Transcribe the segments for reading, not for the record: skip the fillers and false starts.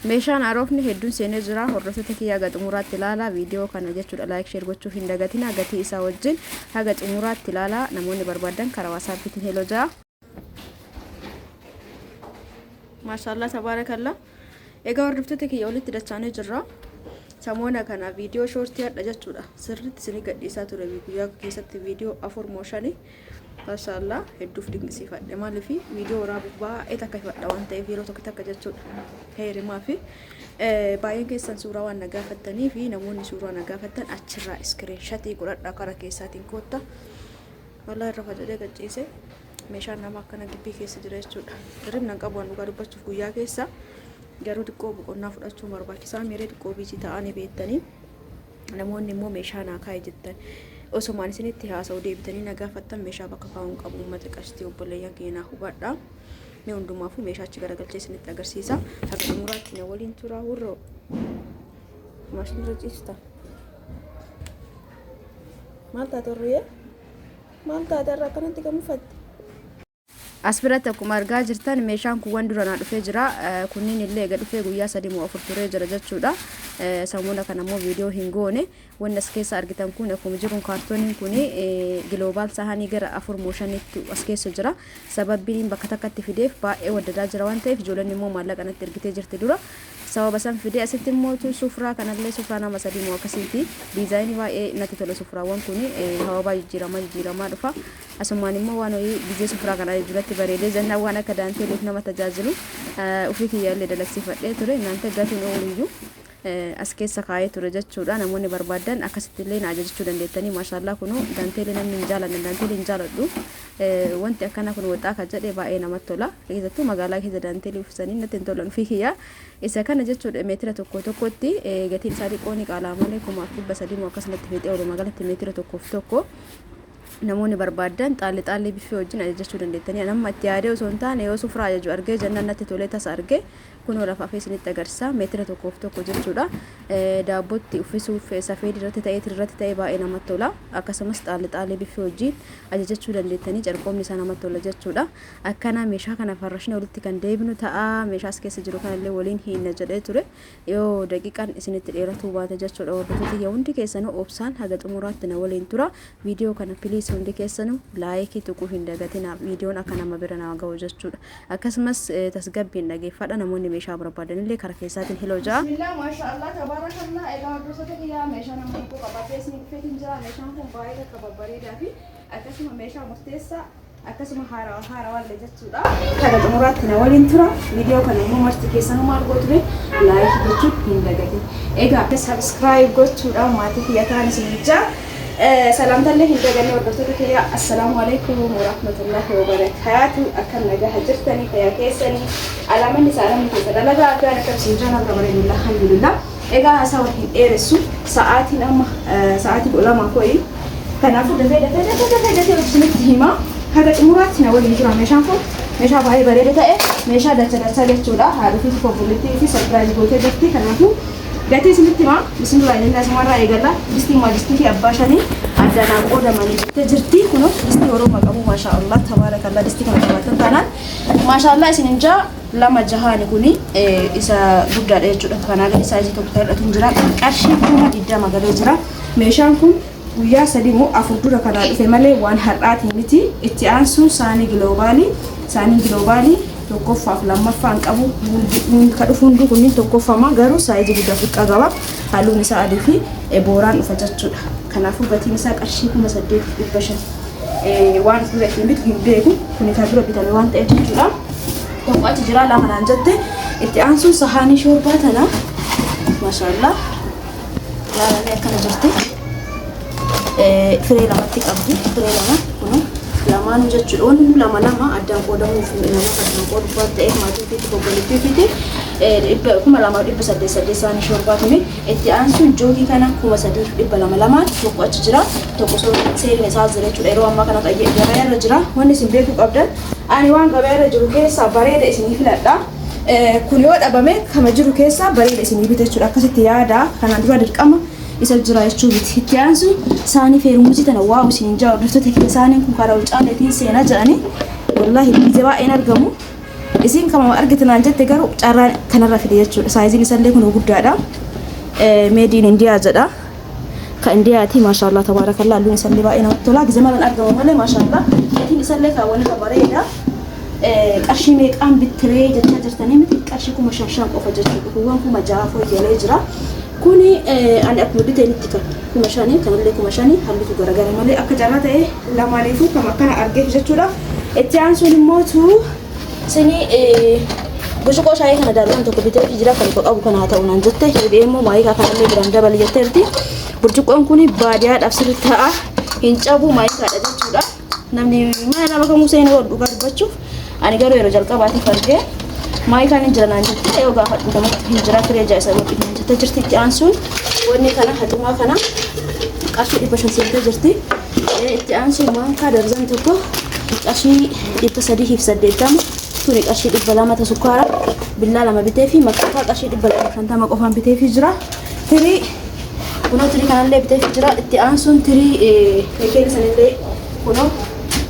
Meeshaan haarofni hedduun seenee jira. Hordoftoota kiyya, haga xumuraatti ilaalaa viidiyoo kana jechuudha. Like, share gochuu hin dagatina. Gatii isaa wajjin haga xumuraatti ilaalaa. Namoonni barbaadan karaa WhatsAppiitiin hello ja'a. Maashaallah, tabaarakallah. Egaa hordoftoota kiyya, walitti dachaanee jirra. Samoona kana viidiyoo short hadha jechuudha. Sirriitti isinii gadhiisaa ture guyyaa keessatti viidiyoo afur moo shani. Maashaallah, hedduuf dinqisiifadhe. Maaliif viidiyoo waraabuuf baay'ee takka ifadha waan ta'eef yeroo tokko takka jechuudha. Heerimaa fi baay'een keessan suuraa waan na gaafattanii fi namoonni suuraa na gaafattan achirraa screenshot godhadhaa karaa keessaatiin kootta. Wallaahi irra facalee qaccise, meeshaan nama akkana gibbii keessa jira jechuudha. Hirribna hin qabu waan dhugaa dubbachuuf guyyaa keessa, garuu xiqqoo boqonnaa fudhachuun barbaachisaa miiree xiqqoo busy ta'anii beektanii. Namoonni immoo meeshaa naa kaa'e jettan, osomaan isinitti haasa'u deebitanii na gaafattan, meeshaa bakka kaa'uun qabu. Uummata qashtii, obboleeyyan keenya, naa hubadha. Mee hundumaafuu meeshaa achi garagalchee isinitti agarsiisa. Haga xumuraatti na waliin tura. Wurroo maashinirra ciista. Maal taate horriyee? Maal taate irraa akkanatti gamuffatte? As biratti akkuma argaa jirtan meeshaan kuuwwan dura naa dhufee jira. Kunniin illee eega dhufee guyyaa 3 moo 4 turee jira jechuudha. Samuuna kana immoo viidiyoo hin goone. Wanni as keessa argitan kun akkuma jiruun kaartooniin kun global sahanii gara afur moo shanitti as keessa jira. Sababbiin bakka takkatti fideef baay'ee waddadaa jira waan ta'eef, ijoolleen immoo maallaqa natti ergitee jirti dura. Sababa san fidee asitti immoo sufraa kanallee, sufraa nama sadii moo akkasiiti. Diizaayinii baay'ee natti tola. Sufraawwan kun hawabaa jijjiiramaa jijjiiramaa dhufa. Asumaan immoo waan hojii gizee sufraa kana duratti bareedee jennaan waan akka daanteeliif nama tajaajilu ofii kiyyaallee dalagsiifadhee ture. Naanta gatuun ooluyyuu as keessa kaa'ee ture jechuudha. Namoonni barbaadan akkasitti illee na ajajachuu dandeettanii. Maashaallah, kunu daanteelii namni hin jaalanne, daanteelii hin jaaladhu. Wanti akkana kun waxaa kan jedhe baay'ee namatti tola. Keessattuu magaalaa keessa daanteelii uffisanii natti hin tolan ofii kiyyaa. Isa kana jechuudha, meetira tokko tokkotti gatiin isaa xiqqoo ni qaalaa malee 1300 moo akkasumatti fixee walumaa galatti meetira tokkoof tokko. Namoonni barbaadan xaalli xaalli biffee wajjin ajajachuu dandeettanii. Amma itti yaadee osoo hin taane yoo sufraa ajaju argee jennaan natti tolee tasa argee kunoo lafa afee isinitti agarsiisa. Meetira tokkoof tokko jechuudha. Daabbootti uffisuuf, safeed irratti ta'ee, irratti ta'ee baay'ee namatti tola. Akkasumas xaalli xaalli biffee wajjin ajajachuu dandeettanii, carqoomni isaa namatti tola jechuudha. Akkana meeshaa kana farrashne walitti kan deebinu ta'a. Meeshaa as keessa jiru kanallee waliin hiinna jedhee ture. Yoo daqiiqaan isinitti dheeratuu baate jechuudha. Hordoftoota, hundi keessanuu obsaan haga xumuraatti na waliin tura. Viidiyoo kana please hundi keessanuu like tuquu hin dagatinaa, viidiyoon akka nama bira nama ga'u jechuudha. Akkasumas tasgabbiin dhageeffadha. Namoonni meeshaa barbaadanillee karaa keessaatiin hello ja'a. Bismillah, maasha Allah, tabaarakallah. Egaa hordoftoota kiyyaa, meeshaa nama tokko qabatee isin dhufeetiin jira. Meeshaan kun baay'ee takka babbareedaa fi akkasuma meeshaa murteessaa, akkasuma haarawaa haarawaallee jechuudha. Kana xumuraatti na waliin tura. Viidiyoo kana immoo marti keessanuu maal gootu? Like gochuun hin dagatin. Egaa subscribe gochuudhaan maatii kiyya ta'an isin jaa. Salaamtallee hin daganne. Hordoftoota kiyya, assalaamu alaikum warahmatullahi wabarakaatu. Akkam nagaa jirtanii? Fayyaa keessanii? Alaamanni saalamni keessa dalagaa afaan akkam isin jaa? Nama bareedullah, alhamdulillah. Egaa haasawa hin dheeressu. Sa'aatiin amma sa'aatii 12 koyi. Kanaafuu dafee dafee dafee dafee dafee isinitti hima. Haga xumuraatti na waliin jira. Meeshaan kun meeshaa baay'ee bareeda ta'e, meeshaa dacha dachaa jechuudha. Haadha fi obboleettii fi surprise gootee jirti. Kanaafuu gatii isinitti hima. Bismillah inni asumarraa eegalla. Distii maajistii fi abbaa shanii addanaan qoodamanii jettee jirti. Kunoo distii Oromoo qabu, maasha Allah, tabaarakallah. Distii kana qabaatan taanaan maasha Allah isin hin jaa. Lama jahaani kuni isa guddaadha jechuudha. Kanaa gadi saayizii tokko ta'edhatu jira. Qarshii 20,000 galee jira. Meeshaan kun guyyaa 3 moo 4 dura kanaa dhufe malee waan har'aatii miti. Itti aansuun saanii global, saanii global tokkoffaaf lammaffaan qabu ka dhufu hunduu kunniin tokkoffama, garuu saayizii guddaa xiqqaa qaba. Halluun isaa adii fi booraan dhufa jechuudha. Kanaafuu gatiin isaa qarshii 8500. Waan dura ittiin bitu hin beeku. Kuni kan dura bitame waan ta'eef jechuudha. Tokko achi jira, lama naan jette. Itti aansuun sahaanii shoorbaa tana, maashaallah, laalamee akkana jirti. Firee lamatti qabdi. Firee lama kun lamaanuu jechuudha. Wanni lama lama addaan qoodamuuf, nama addaan qooduuf waan ta'eef, maatii ofiitti, obboleettii ofiitti 2800 8 saanii shoorbaa tuni. Itti aansuun joogii kana 3200 lamaan, tokko achi jira, tokko seeriin isaa jira jechuudha. Yeroo ammaa kana gabaa irra jira. Wanni isin beekuu qabdan, ani waan gabaa irra jiru keessaa bareeda isinii filadha. Kun yoo dhabame kama jiru keessaa bareeda isinii bita jechuudha. Akkasitti yaada kanaan dura dirqama isa jira jechuu miti. Itti aansuun saanii feermuuzii tana wow isiniin jaa. Hordoftoota kiyya, saaniin kun karaa ol caaleetiin seenaa jedhanii, wallaahi biyya baay'een argamu. Isiin kama argite naan jette garuu carraan kanarra fide jechuudha. Saayiziin isallee kun guddaadha. Made in India jedha. Ka Indiyaati, maashaallah tabaarakallaa, halluun isallee baay'ee namatti tola. Gizee malan argama malee, maashaallah. Gatiin isallee kaawwan irra bareeda. Qarshii meeqaan bittiree jechaa jirtanii miti? Qarshii 5500 qofa jechuudha. Kuuwwan 6000 fooyyalee jira. Kuni ani akkuma biteenitti kan 5000, kanallee 5000, halluutu garagara malee akka carraa ta'e lamaaniifuu kam akkana argeef jechuudha. Itti aansuun immoo sinii burcuqqoo shaayii kana daarbaan tokko biteefi jira. Kan qabu kana haa ta'u naan jette. Deebi'ee immoo maayikaa kanallee biraan dabali jetteerti. Burcuqqoon kun baadiyyaadhaaf sirriitti ta'a. Hin cabu, maayikaadha jechuudha. Namni mana nama kamuu seenuu oolu dhugaa dubbachuuf ani garuu yeroo jalqabaatiif argee maayikaan hin jira naan jette. Yoo gaafadhu namatti hin jira firee ja'a isa godhi naan jette jirti. Itti aansuun wanni kana haxumaa kana qarshii 500 seentee jirti. Itti aansuun maankaa darzan tokko qarshii 380, tuni qarshii 200 ta sukkaara billaa lama bitee fi makkataa qarshii 250 qofaan bitee fi jira. Tirii kunoo tirii kanallee bitee fi jira. Itti aansuun tirii nikeelii sanillee kunoo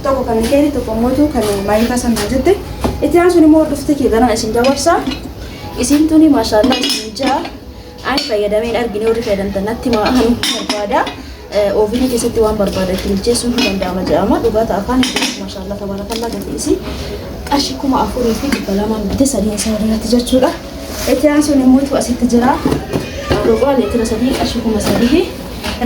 tokko kan nikeelii, tokko immoo kan maayikaa sanaa jette. Itti aansuun immoo hordoftoota kee garaan isin dabarsa. Isin tuni maashaallah isin ja'a. Ani fayyadameen argine, warri fayyadamtan natti maan barbaada. Ovenii keessatti waan barbaada itti bilcheessuun ni danda'ama jedhama. Dhugaa ta'a afaan hin maashaallah tabaarakallaa, gatii isii qarshii 4200 bite sadiin isaa irratti jechuudha. Itti aansuun immoo asitti jira. Roqaa leetira 3 qarshii 3000.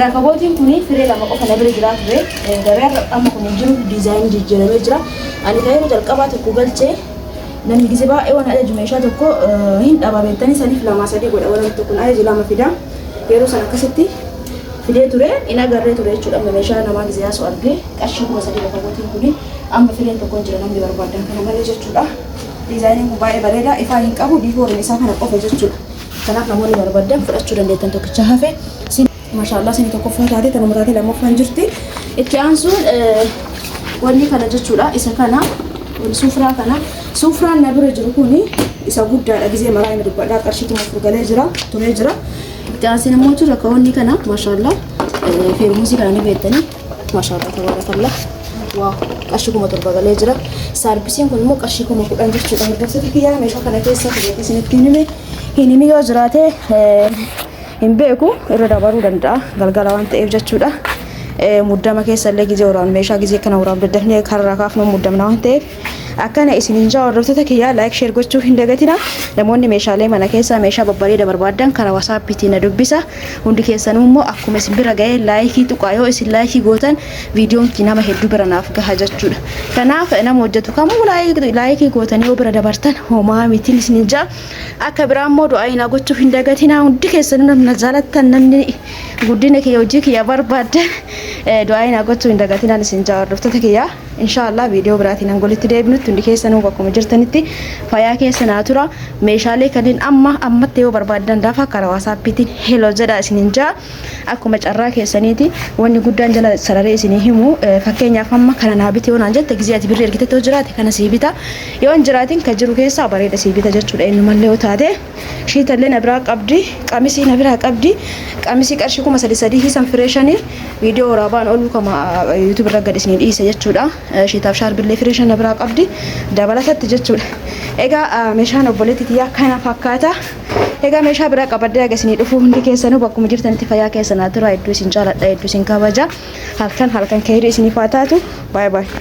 Rakabootiin kun firee lama qofa na bira jiraa ture. Gabaarra amma kun hin jiru, diizaayinii jijjiiramee jira. Ani kan yeroo jalqabaa tokko galchee namni gise baay'ee waan ajaju meeshaa tokko hin dhaba beektanii, saniif lamaa sadii godha, waan tokko ajaju lama fida. Yeroo san akkasitti fidee ture, hin agarree ture jechuudha. Amma meeshaa namaa gise yaasu argee qarshii 3000 rakabootiin kun amma fireen tokko hin jira namni barbaadan kana malee jechuudha. Diizaayiniin kun baay'ee bareeda, ifaa hin qabu, diikooriin isaa kana qofa jechuudha. Kanaaf namoonni barbaadan fudhachuu dandeettan, tokkicha hafe. Maashaallah, isin tokkoffaa taate, tanuma taate lammaffaan jirti. Itti aansuun wanni kana jechuudha. Isa kana suufraa kana, suufraan na bira jiru kuni isa guddaadha. Gizee maraa inni dubbadhaa qarshii 4000 galee jira turee jira. Itti aansuun immoo jira wanni kana, maashaallah, feermuusii kana ni beektanii, maashaallah tabaarakallah. Waa qarshii 7000 galee jira. Saarbisiin kun immoo qarshii 10,000 jechuudha. Hordoftoota kiyyaa, meeshaa kana keessa fideetii isinitti hin hime hin himi yoo jiraate hin beeku, irra dabaruu danda'a galgala waan ta'eef jechuudha. Muddama keessa illee gizee waraanu meeshaa gizee kana waraanu daddafnee karraa kaafnu muddamna waan ta'eef akkana isiniin jaa. Hordoftoota kiyyaa, like, share gochuu hin dagatina. Namoonni meeshaalee mana keessaa meeshaa babbareeda barbaadan karaa WhatsAppiitiin na dubbisa. Hundi keessanuu immoo akkuma isin bira ga'ee likeii tuqaa. Yoo isin likeii gootan viidiyoon nama hedduu bira naaf gaha jechuudha. Kanaaf nama hojjetu kamuu likeii gootanii yoo bira dabartan homaa mitiin isiniin jaa. Akka biraa immoo du'aa naa gochuu hin dagatinaa. Hundi keessanuu namni na jaalattan, namni guddina kiyya, hojii kiyya barbaaddan du'aa naa gochuu hin dagatinaan isin jaa. Hordoftoota kiyya, inshaallah viidiyoo biraatiin hangolitti deebinutti hundi keessanuu bakkuma jirtanitti fayyaa keessa naa tura. Meeshaalee kanneen amma ammatti yoo barbaaddan dafa karaa WhatsAppiitiin hello jedha isiniin jaa. Akkuma carraa keessaniiti. Wanni guddaan jala sararee isinii himu, fakkeenyaaf amma kana naa biti yoo naan jette, gizee ati birrii ergite yoo jiraate kana sii bita, yoo hin jiraatin kan jiru keessaa bareeda sii bita jechuudha. Eenyumallee yoo taate shiitallee na biraa qabdi, qamisii na biraa qabdi, qamisii qarshii 3000 hiisan firee shanii viidiyoo waraabaan ooluu kama YouTube irra gad isinii dhiise jechuudha. Shiitaaf shaarbillee firee shan na biraa qabdi dabalatatti jechuudha. Egaa meeshaan obboleetti tiyyaa kana fakkaata. Egaa meeshaa biraa qabadhee haga isinii dhufu hundi keessanuu bakkuma jirtanitti fayyaa keessa naa tura. Hedduu isin jaaladha, hedduu isin kabaja. Halkan halkan keerii isiniif haa taatu. Baay'ee baay'ee.